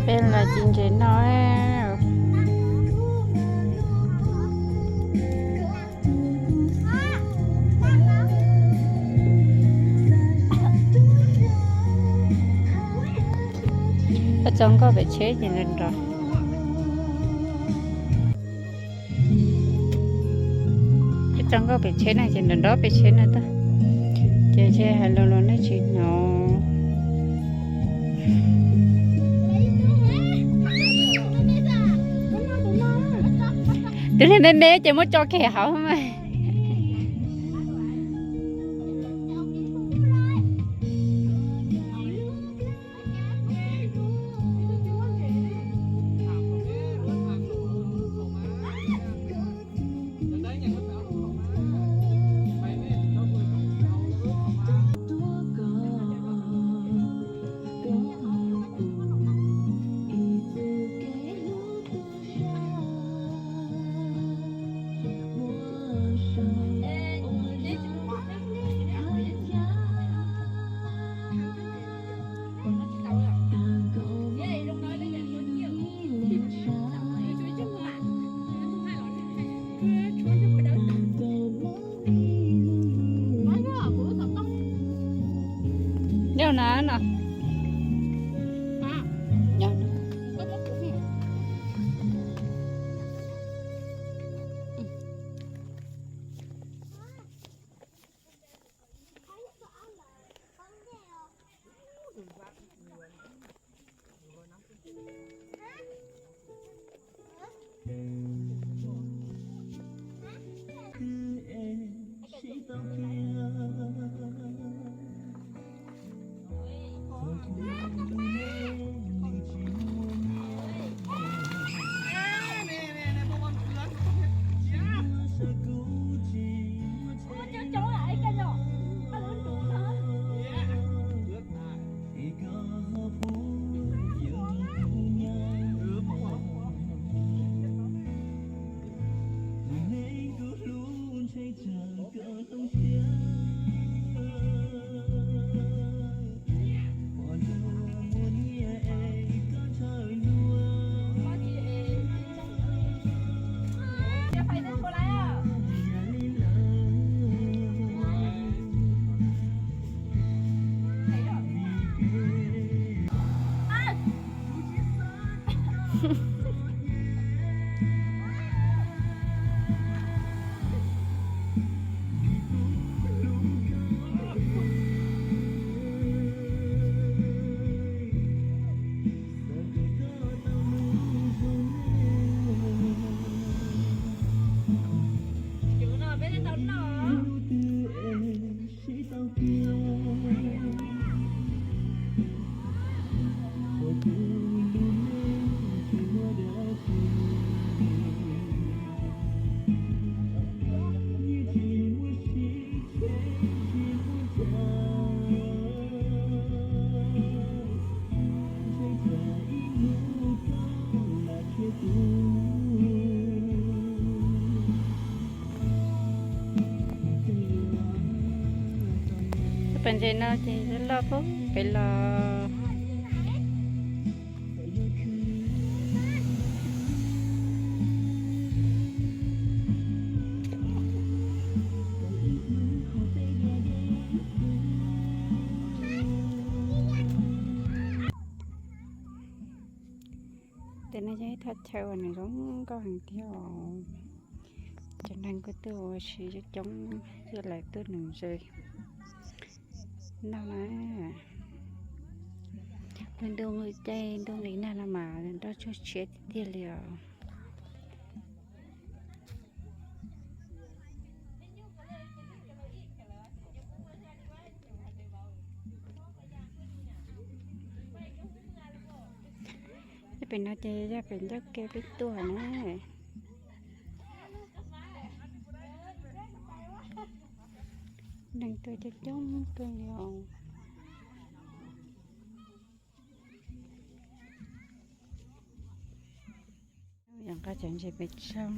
Peb los ci ntses no. Koj txog nkauj pem tsheb ces nrov nrov. Koj txog nkauj pem tsheb na ces nrov nrov pem tsheb na tag. Ces ntshe hais lus los nej tsis hnov. Tus niag me me ces muab tso kiag hauv mas. Nyob no no. Pem ntses no ces loj pem los. Tes no yog ib thaj chaw uas nws zoo nkauj heev thiab os. Cov neeg kuj tuaj ua si coob coob, yog lawv tuaj nws ze noj na. Ntuj nqis caij ntuj nqis nag no mas nroj tsuag tshiab tiag tiag li os. Pem no ces yog pem ncauj ke peb tuaj na. Neeg tuaj coob coob kawg li os. Yog nqa cov ntses pem tsaug.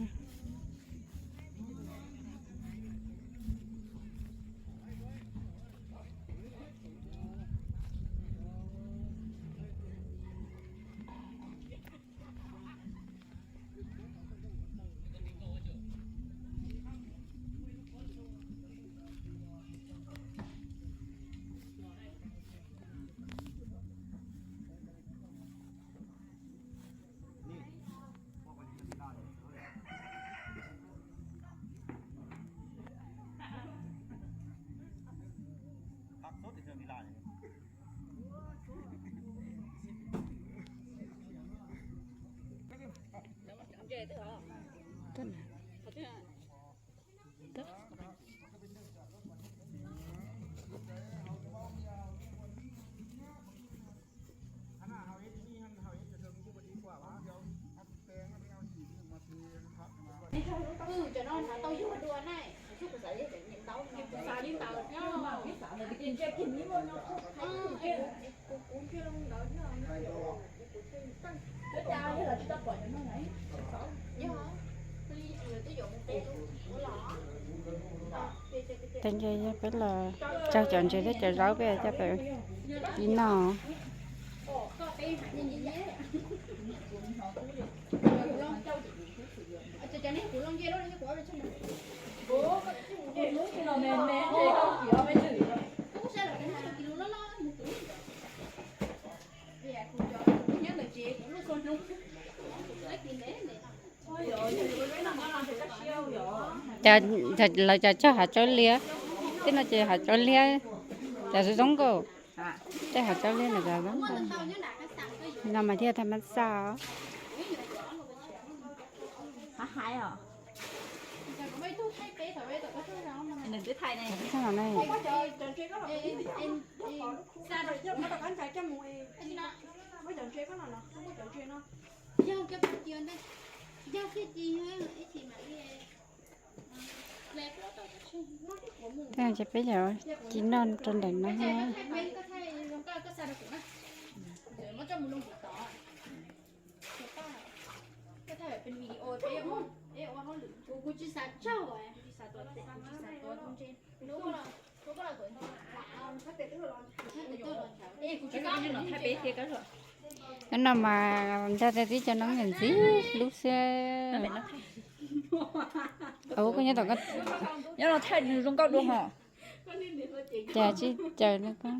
Ces ntshe yog peb los tsaug cov ntses thiab cov zaub peb coj pem ci noj. Lawv cov tsaug hav tsawb liab, tej no ces hav tsawb liab, cov zoo zoo nkauj, tej hav tsawb liab no zoo nkauj. No mas thiaj thaj mab xaj os. Peb cov ci noj rau ntawm no thiab. Hnub no mas nrog tib cov noob ntxim hlub xwb. Ua koj nyob tom, nyob no thaij nws zoo nkauj dua hos. Cas tsis caw li koj.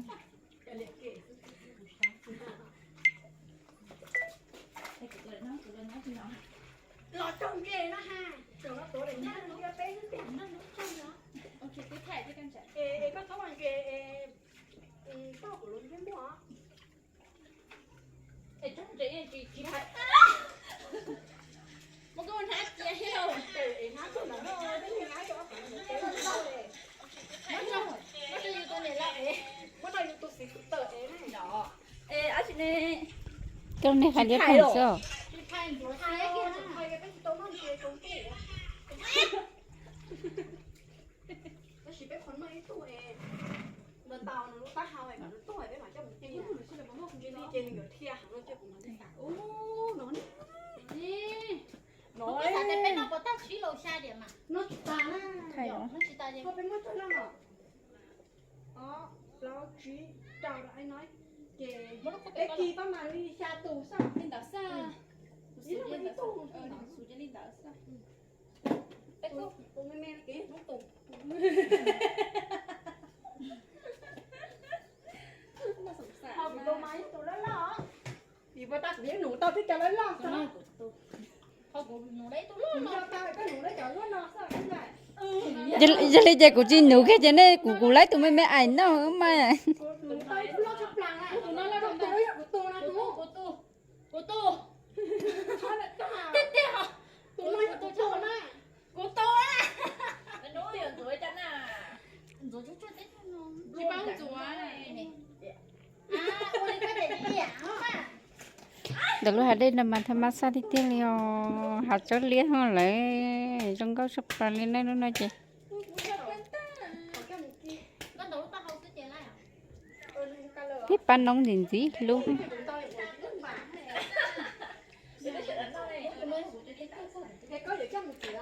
Koj niag hais liab pheej xwb. Plaub tsib rau no, ces peb kis pab mas li xya tus xwb. Li ntawd xwb. Ib leeg li tus. Tus me me no ces yog tus. Ho kuv tus mas yog tus loj loj. Vim puas tas kuv yeej nuv tau tej cov loj loj xwb. Kuv nco tau koj nuv tau cov loj no xwb. Yog li ces kuv tsis nuv kiag ces nej kuv kuv laib tus me me ais noj mas. Kuv tus. Tiag tiag. Kuv tus. Ntxuav tsuag tsuag teb tsuag no. Tsis paub ntxuav. Ntawm lub hav dej no mas thaj mab xaj tiag tiag li os, hav tsawb liab hos lawm, zoo nkauj tshaj plaws li nej lub no ces. Peb pab noob ntxim ntxim hlub.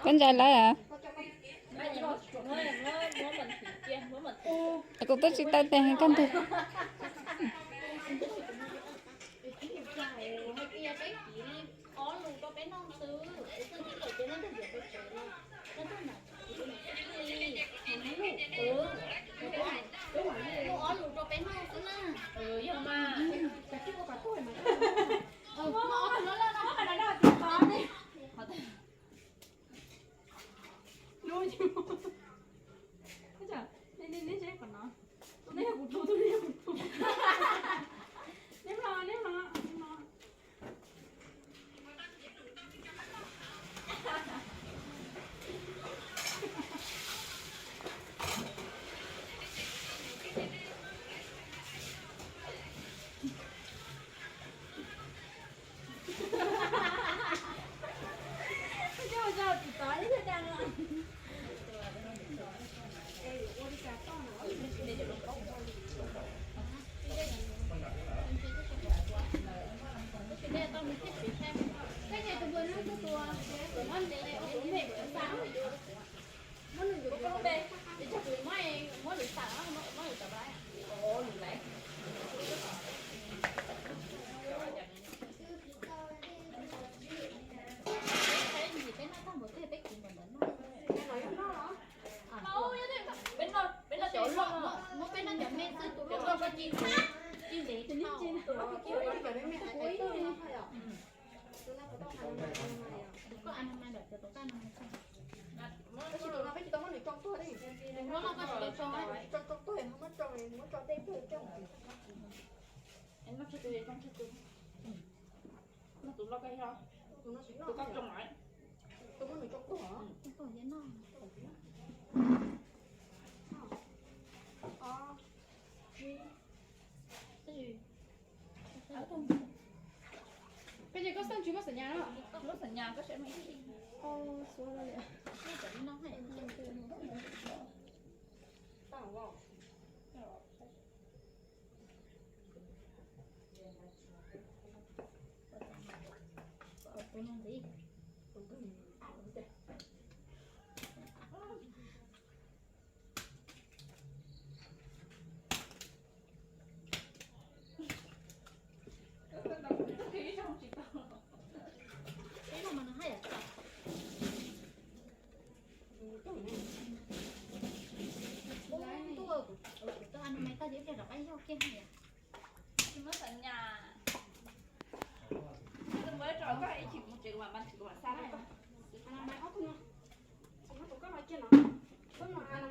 Koj ntshai lawm. Kuv twb tsis tau tes koj ntug. Koj ces koj xaj tsis muaj xam nyas los? Muaj xam nyas koj saib. Tsis muaj xam nyas. Koj mus tsev kuv mam, kuv mam xa rau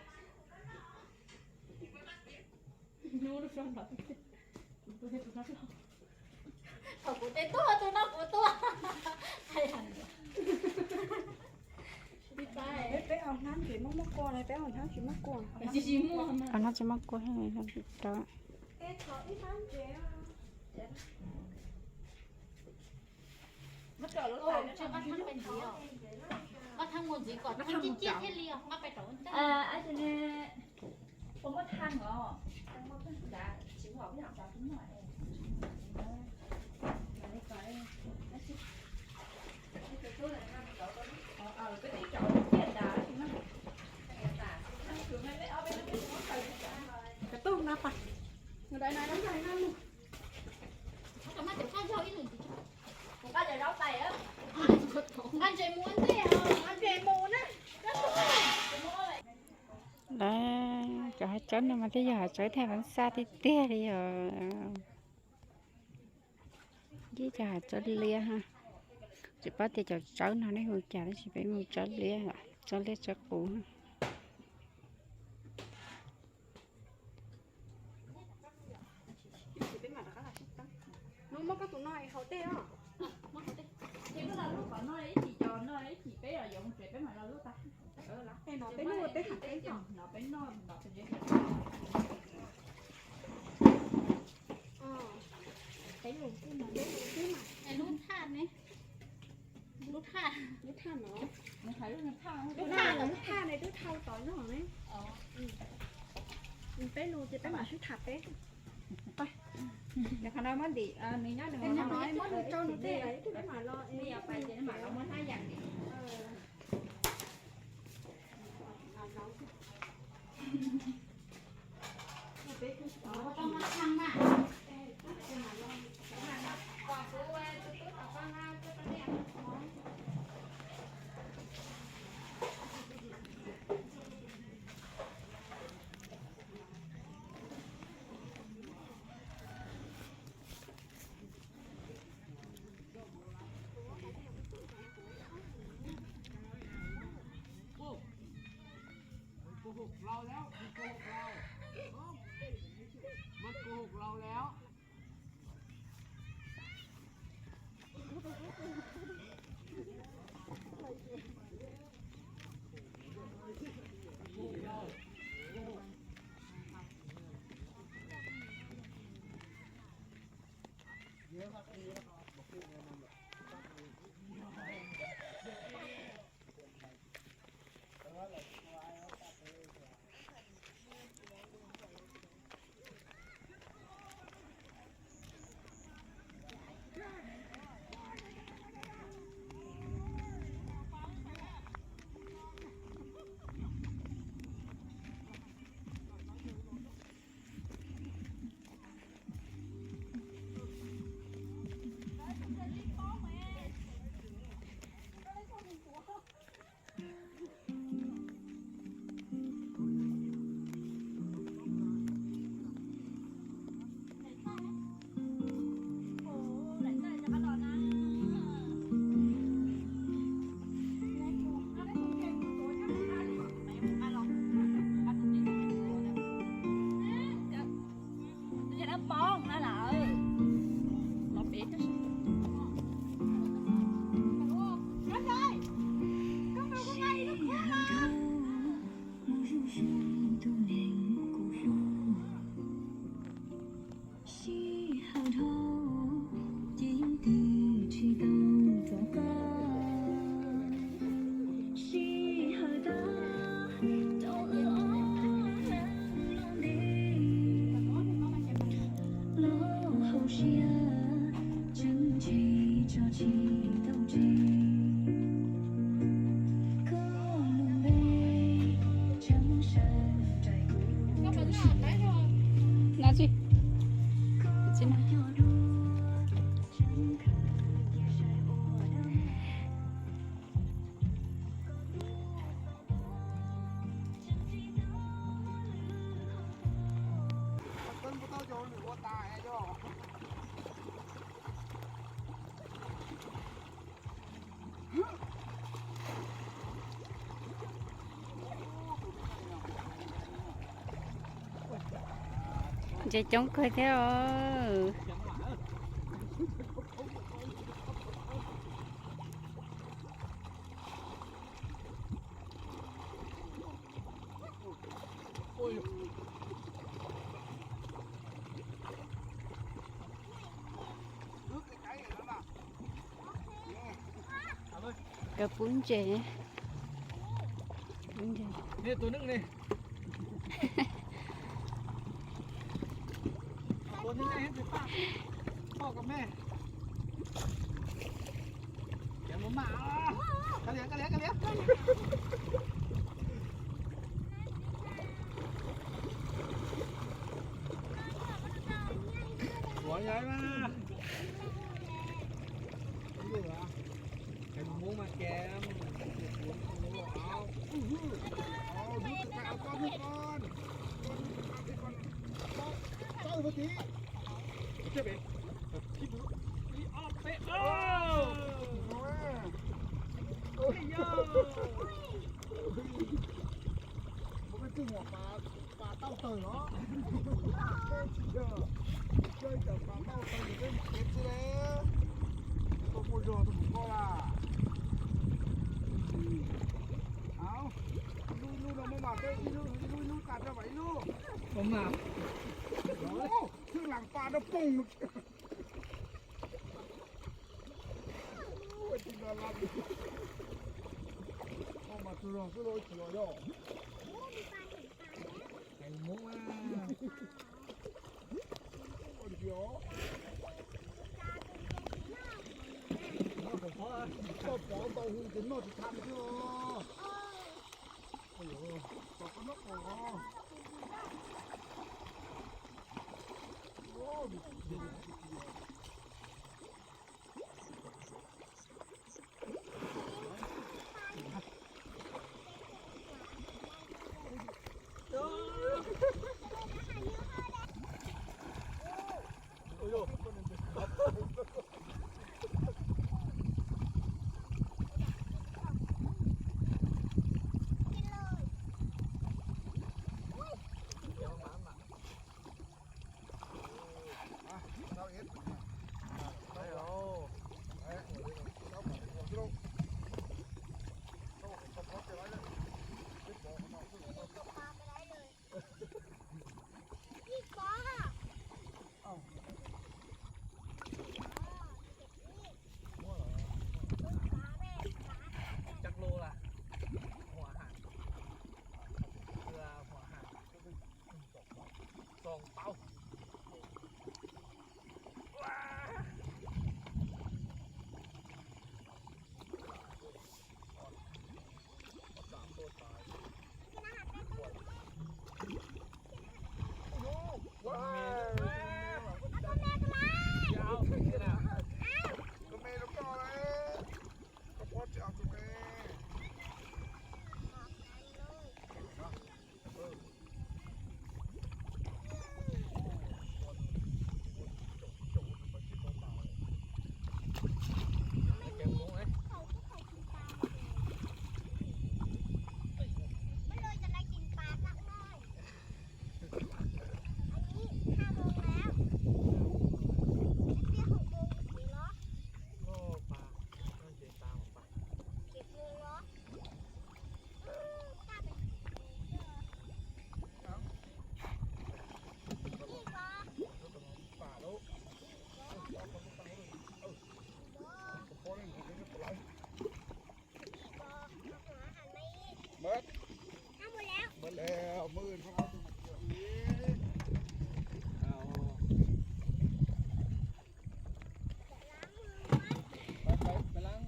koj. Thaum kuv tej tuaj tus no kuv tuaj. Peb, peb au hnab ces muab muab kua, peb au hnab tsis muab kua. Au hnab tsis muab kua, rau. Ob thaj mus ntxiv kom thaj ciaj ciaj thiaj li os, nqa pais rau. Puas muaj thaj os? Cov tuaj nqa pas, nqa ib lub nqa mus. Nqa ntses mus ntej, nqa ntses mus na. Lawv cov hav tsawb no mas twb yog hav tsawb thaj Fab Xaj tiag tiag li os. Ib cov hav tsawb liab ha. Tsis paub tias cov tsawb no nej hu cas tab sis peb mus tsawb liab, tsawb liab tsawb qus. Muab koj tus no haus tej os. Peb noj, peb noj, peb noj. Lub thaj ne? Lub thaj, lub thaj no, lub thaj, lub thaj ne twb thau tod zog ne. Peb lus ces peb mam sib tham peb. Qhov no muab ntim, nws nyob nws muab nws rau nws tej, peb mam los, peb mam los muab hlab yam ntim. No tsis, tsis no. Ntses coob kawg thiab os. Kawg pub ntses, pub ntses. Ua yog mas, cov Hmoob mas cem, ua ua ua, tus twg tau txob hnub ko, txob hnub ko, txob hnub ko, txob hnub ko. Ib ob peb, ua koj txij mus pas tau tawg los, tsis yog koj ib tawm pas tau tawg ces peb mus kev txij li. Koj muaj zog tus mus koj lawm. Au, ib lub ib lub no muab mas, peb ib lub ib lub ib lub tas rau mam ib lub. Thwj lam pas rau poog. Koj mas tsuag zog xwb los tsis los yog. Hais Hmoob mas. Koj pov tau hu ces noj tsis tham xwb. Tom koj noj pom os. Cov lus là họa hại, là họa hại, txog tau.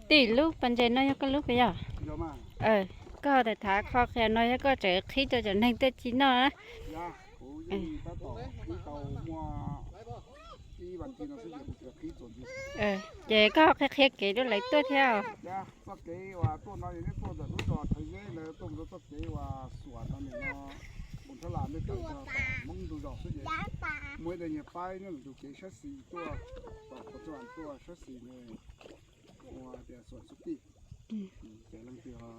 Tim lub pas ntses no yog koj lub puas yog? Koj tham kho qhia no yog koj tseem qhib rau cov neeg tuaj ci noj na. Ces koj qhia qhia kev rau lawv tuaj thiab. Txoj kev uas tuaj no yog nej tuaj ntawm lub zos Thawv Zeb ntawd tuaj mus rau txoj kev uas Xuam no, Pus Thab Las nej tawm rau tom Hmoob ntug zos xwb ces muaj ib daim nyuag paib nyob ntug kev sab xis tuaj, tom Pus Thab Las tuaj sab xis ne, ua tias Xuam Xub Tij. Ces leej twg ho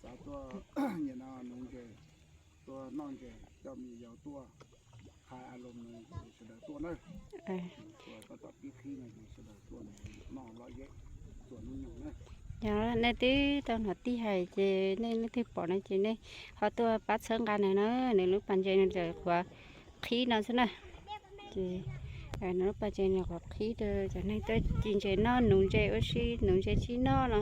xav tuaj nyiam no nuv ntses, tuaj noj ntses, coj me yaus tuaj, qhai a lum no ces sawv daws tuaj na. Tuaj tab tom pib qhib no ces sawv daws tuaj noj lom zem txuas hnub nyoog na. Yog nej twb tau hnov tij hais ces nej leej twg pom no ces nej ho tuaj pab txhawb nqa nws na, nws lub pas ntses nws tseem qhuav qhib no xwb na. Ces nws lub pas ntses nws qhuav qhib rau cov neeg tuaj ci ntses noj, nuv ntses ua si, nuv ntses sib noj no.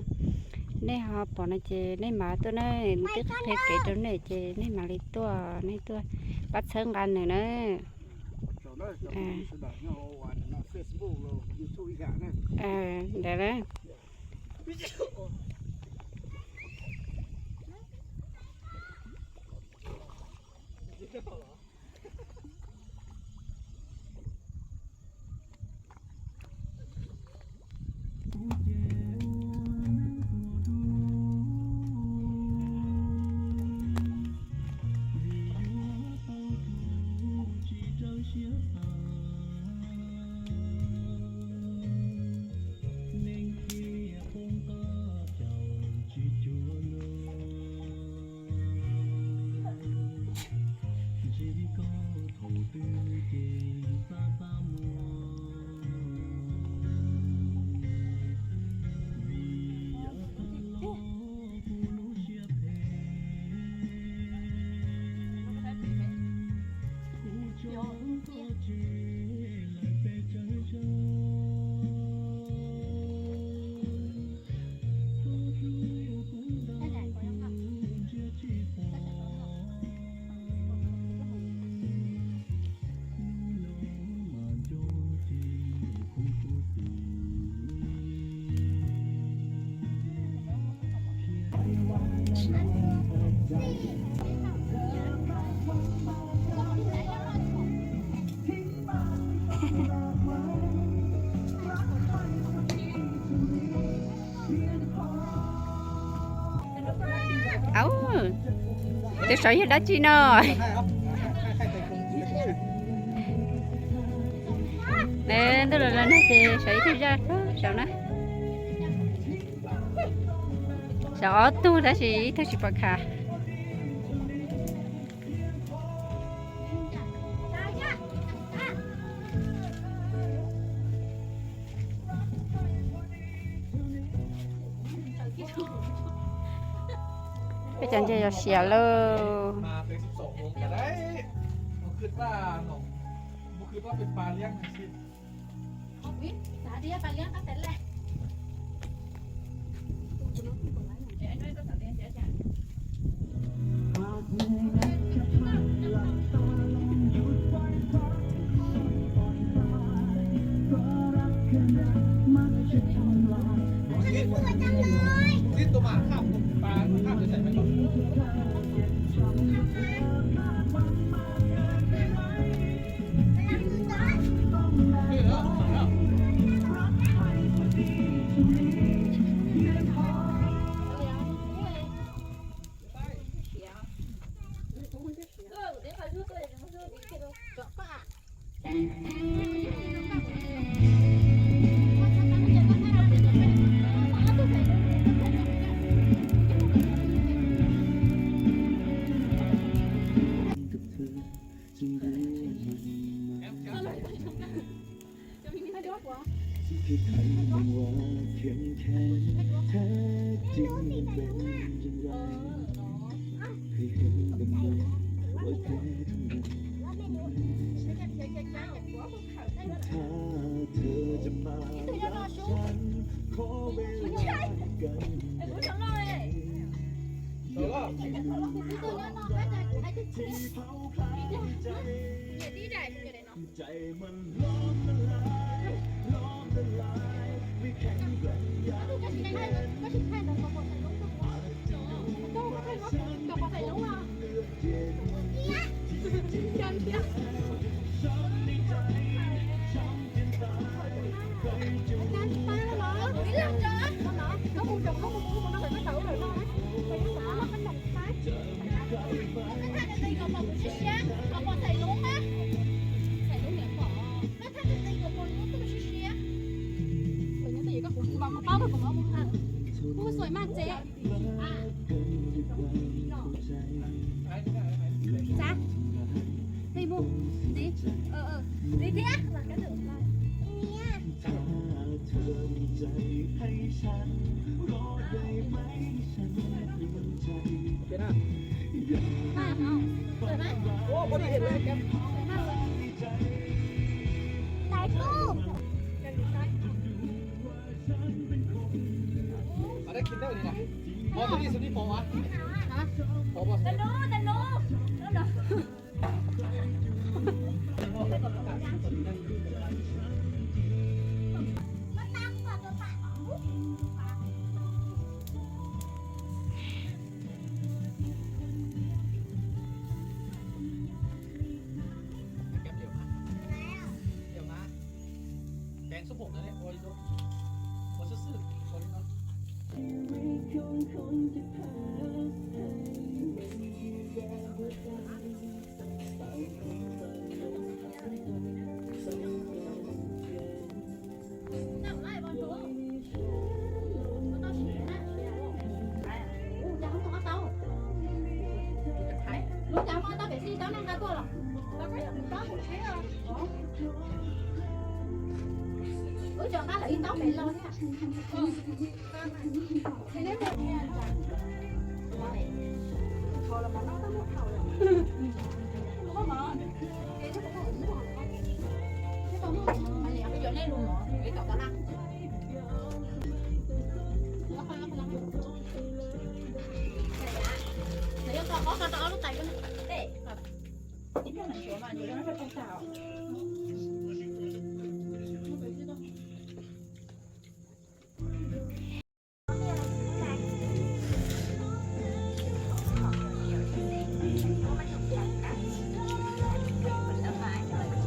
Nej ho pom no ces nej mam tuaj na, twb qhia kev rau nej ces nej mam li tuaj, nej tuaj pab txhawb nqa nws na. Ntawd na. Au, tus saud yog dab tsi no? Ntuj los los nag ces saud ib tug zaj saud na. Saud ob tug tab sis ib tug tsis pom khav. Peb cov ntses yog siav lauj.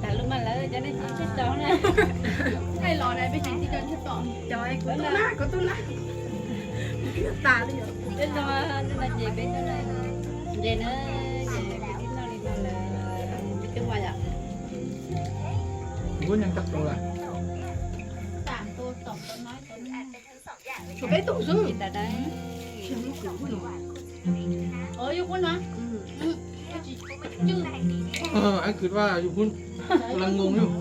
Tas lub mas lawv cov nej tsis tso na. Los na peb tsis tso tso cov kuv tub na, kuv tub na. Tas li. Peb tso no ces peb tso na. Ces na, ces peb tib no li no lawm. Peb twb ua yom. Kuv neeg tau tus lawm. Tshuav peb tug xwb. Yus Phun no. Ai kwv vaj Yus Phun, la ngoo yus.